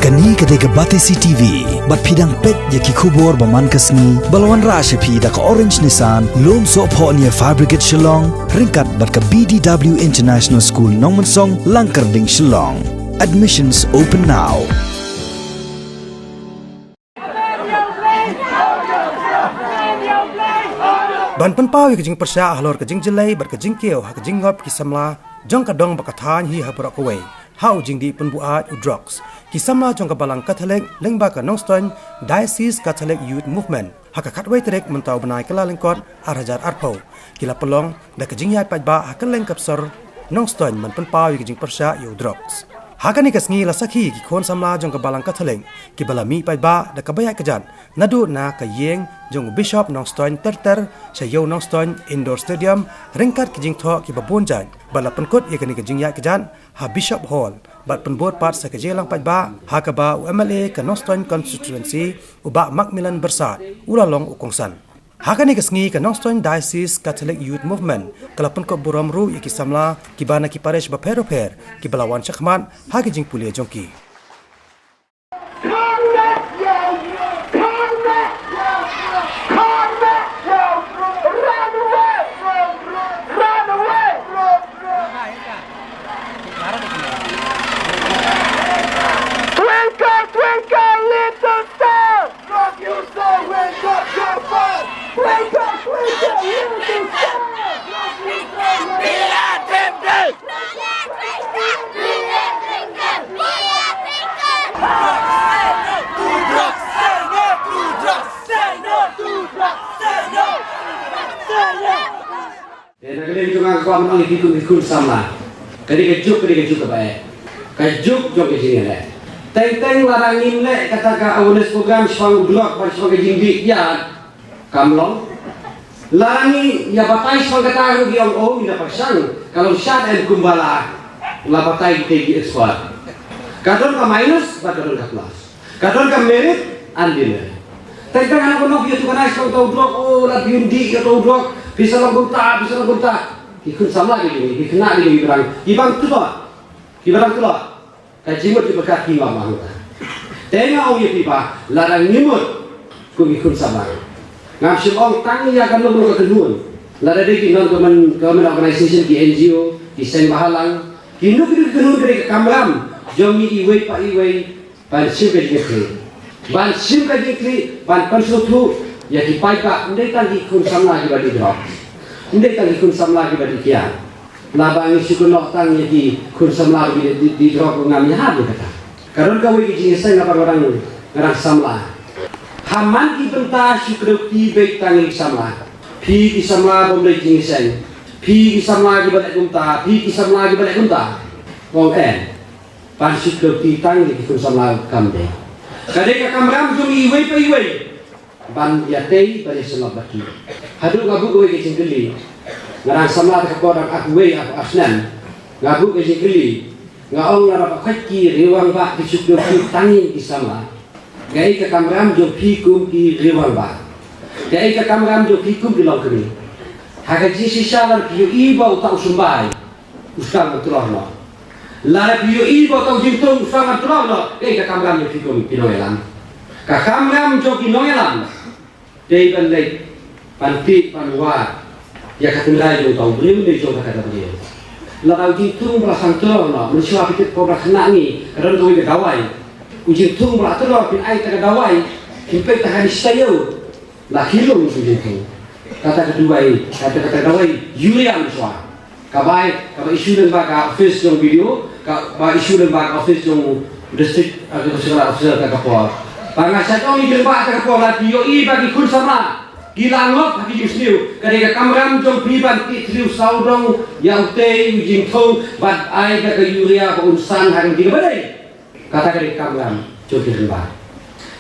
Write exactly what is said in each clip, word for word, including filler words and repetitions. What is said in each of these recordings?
Kane ka dei ka Batesi T V, bad phi dang peit ïa ki khubor ba man ka sngi, ba la wanrah sha phi da ka Orange Nissan, Lumsohphoh near Fire Brigade Shillong, ryngkat bad ka B D W International School Nongmensong, Langkyrding, Shillong. Admissions open now. Ban pynpaw ïa ka jingpyrshah halor ka jingjyllei bad ka jingkiew ha ka jingngop ki samla jong ka dong bad ka thaiñ hi ha baroh kawei ha u jingdih pynbuaid u drugs, ki samla jong ka Balang Katholik lyngba ka Nongstoiñ Diocese Catholic Youth Movement, ha ka khatwei tarik mynta u bnai Kyllalyngkot ar hajar arphew, ki la pynlong da ka jingïaid paidbah ha kylleng ka psor Nongstoiñ ban pynpaw ïa ka jingpyrshah ïa u drugs. Ha kane ka sngi la sakhi ki khun samla jong ka Balang Katholik kiba la mih paidbah da kaba ïaid kjat naduh na ka ïing jong u Bishop Nongstoiñ ter ter sha ïa u Nongstoiñ Indoor Stadium, ryngkat ki jingthoh kiba bun jait, bad la pynkut ïa kane ka jingïaid kjat ha Bishop Hall, bad pynbud pat sa ka jingïalang paidbah ha kaba u M L A ka Nongstoiñ Constituency, u Bah Macmillan Byrsat, u la long u kongsan. Ha kane ka sngi ka Nongstoiñ Diocese Catholic Youth Movement ka la pynkup burom ruh ïa ki samla kiba na ki parish bapher bapher kiba la wan shakhmat ha ki jingpule jong ki. Twinkle, twinkle, little star. Love you so, wake up your fire. Wake up, wake up, little star. Love you so, wake up. Eh, na ka liang jong nga ka kwah ban ong ïa phi kum ki khun samla. Ka dei ka juk, ka dei ka juk kaba eh. Ka juk jong ka jingïaleh. Teng teng lada ngim leh kata ka awareness program shaphang u drug bad shaphang ka jingdih ïa kam long. Lada ngi ïa batai shaphang kata ruh ki ong, oh, ngi da pyrshang. Ka long shad em kumba la batai kita ki expert. Ka don ka minus bad ka don ka plus. Ka don ka merit and demerit. Teng teng hana ban ong phi ïa tu ka nai shaphang uta u drug, oh, lada phi ym dih ïa uta u drug, phi sa long kumta, phi sa long kumta. Ki khun samla ki jong ngi, ki khynnah ki jong ngi, ki ba dang, ki ba dang tlot. Ki ba dang tlot. Ka jingmut jingpyrkhat ki ngam hangta. Te nga ong ïa phi ba lada ngi mut kum ki khun samla, ngam shym ong tang ïa ka nongmut ka kynhun. Lada dei ki non government, government organization, ki N G O, ki seng bahalang, kino kino ki kynhun, ka dei ka kamram jong ngi iwei pa iwei ban shim ka jingkyrkhu, ban shim ka jingkyrkhu, ban pynsngewthuh ïa ki paidbah, ym dei tang ki khun samla kiba dih drug, ym dei tang ki khun samla kiba dih kiad. Naba ngi shu kynnoh tang ïa ki khun samla kiba dih, dih, dih drug, ngam ïahap ïa kata. Ka don kawei ka jingïaseng naba nga dang, nga dang samla. Ha man ki bynta shu kdew kti beit tang ïa ki samla. Phi ki samla bym dei jingïaseng. Phi ki samla kiba leh kumta, phi ki samla kiba leh kumta. Ong em. Ban shu kdew kti tang ïa ki khun samla kam dei. Ka dei ka kamram jong ngi iwei pa iwei ban ïatei, ban ïasyllok bad ki. Haduh nga buh kawei ka jingkylli. Nga dang samla te ka por dang ar wei ar, ar snem. Nga buh ka jingkylli. Nga ong lada ba khoit ki rangbah ki shu kdew kti tang ïa ki samla, kaei ka kamram jong phi kum ki rangbah? Kaei ka kamram jong phi kum ki longkmie? Ha ka jingshisha lada phi ïohi ba uta u symbai u sdang ban troh noh. Lada phi ïohi ba uta u jingthung u sdang ban troh noh, kaei ka kamram jong phi kum ki nongïalam? Ka kamram jong ki nongïalam dei ban leit ban tip ban wad ïa ka tynrai jong uta u briew ne jong kata ka briew. Lada u jingthung ba la sdang troh noh, mynshuwa phi tip, ko ba khynnah ngi, ka don kawei ka dawai. U jingthung ba la troh, phin ai ta ka dawai, phin peit ta kane shi taïew. La ki lung shu jingthung. Kata ka duwai, kata, kata ka dawai urea mynshuwa. Ka bai, kaba issue lyngba ka office jong B D O, kaba issue lyngba ka office jong district, ah, ka office, ka office ka por. Ba nga shait ong ïa ki lyngba ka por, la phi ïohi ba ki khun samla ki la ngop ha ki jingsniew, ka dei ka kamram jong phi ban tih thliew sawdong ïa utei u jingthung bad ai da ka urea ba un san ha ka jingkaba dei. Kata ka dei ka kamram jong ki rangbah.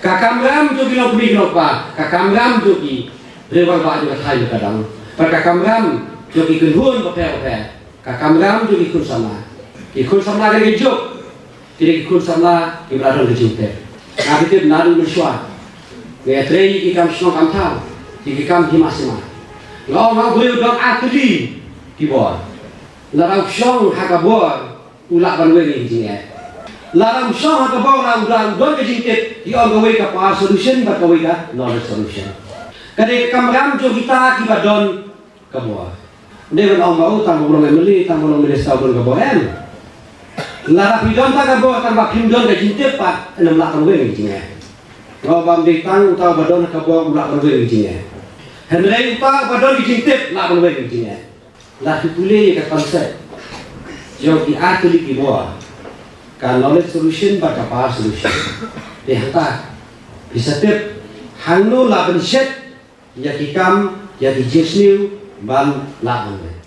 Ka kamram jong ki longkmie ki longkpa, ka kamram jong ki rangbah jong ka thaiñ ka dang. Bad ka kamram jong ki kynhun bapher bapher, ka kamram jong ki khun samla. Ki khun samla ka dei ka juk, ki dei ki khun samla kiba la don ka jingtip. Nga tip naduh mynshuwa nga ïatrei ïa ki kam shnong kam thaw, ïa ki kam hima sima. Nga ong ha u briew don ar tylli ki bor. Lada u shong ha ka bor, u lah ban weng ïa ki jingeh. Lada ym shong ha ka bor, lada ym don ka jingtip, ki ong kawei ka power solution bad kawei ka knowledge solution. Ka dei ka kamram jong kita kiba don ka bor. Ym dei ban ong ba u tang ba u long M L A, tang ba u long minister u don ka bor, em. Lada phi don tang ka bor tang ba phim don ka jingtip pat, ym lah ban weng ka jingeh. Nga ong ba ym dei tang uta uba don ka bor u lah ban weng ka jingeh. Hynrei uta uba don ka jingtip lah ban weng ka jingeh. Lada phi pule ïa ka concept jong ki ar tylli ki bor, ka knowledge solution bad ka power solution. Te hangta phi sa tip hangno lah ban shet ïa ki kam, ïa ki jingsniew ban lah ban weng.